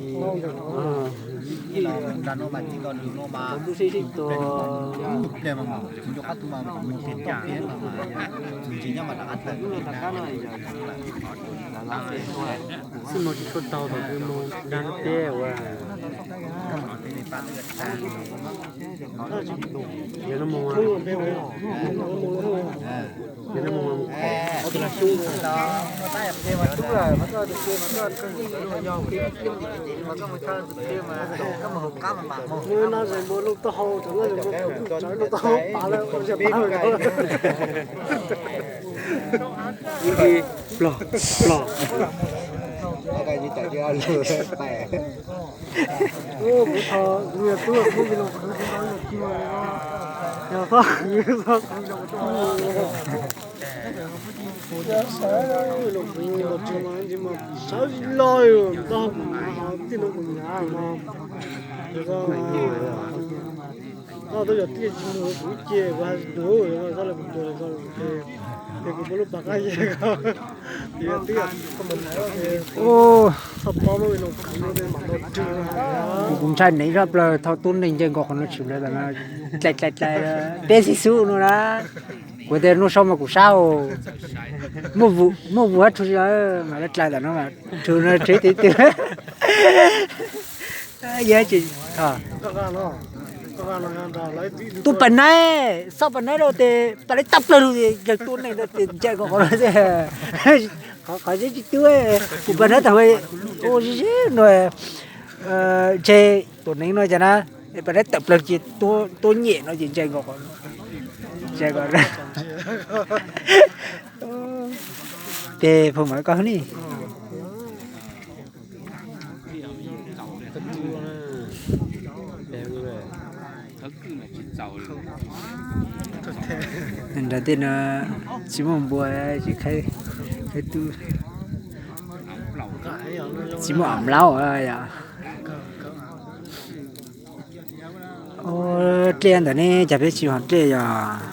Ib los nram no mas txiv ko nws no mas tus pliag mas mus ncu qab tus mas mus tiag tiag mas mus ntsis nyob mas rov qab tawm. Xwb mas tsis tshua tau thaum twg mus dag lub teb ua. Yog no mus, yog no mus tus laj xyoob. Nws no es npua lub taub hau, cov no es npua tsawv lub taub hau pav lawm, ua ziag pav lawm. Ib plog plog. Kuv tho, kuv yog tub, kuv muab vi loo khwv tsis tau yog ci, yog txhob khwv, txhob khwv. Sawv los tsis mas tsis mas sawv los, taub hau kuv hnav, tij no kuv hnav no. Koj twb yog tij tsis mus kuv ces kuv hais tus, koj los kuv tus, ces kuv muab lub pas qab ye koj. Kuv ntshai neeg zaj plaws thaum tub neeg ncaim nkaus qhov no tshwm lawm no, dlai dlai dlai, peb xib xub no na. Kuv tias nub sau mas kuv sab, muaj vus hab tshua tsi lawm mas dlai tam no mas tshwm no tshwm twg twg. Yog tsis, tus pas naiv, xauj pas naiv rau tes pas naiv tawm plaws lug, yog tub neeg rau tes ncaim nkaus qhov no xwb. Qhov qhov tsis tub, kuv pas naiv tau ua zib zib no, ntshe tus neeg no cas na, pas naiv tawm plaws ces tuab nyem no ces ncaim nkaus qhov, ncaim nkaus. Ces phooj ywg koj ne. Nram tej no tsis muaj npua, tsis qhaib tub, tsis muaj am laub yom. Dlej ntawm ne cas peb tsis hom dlej yom.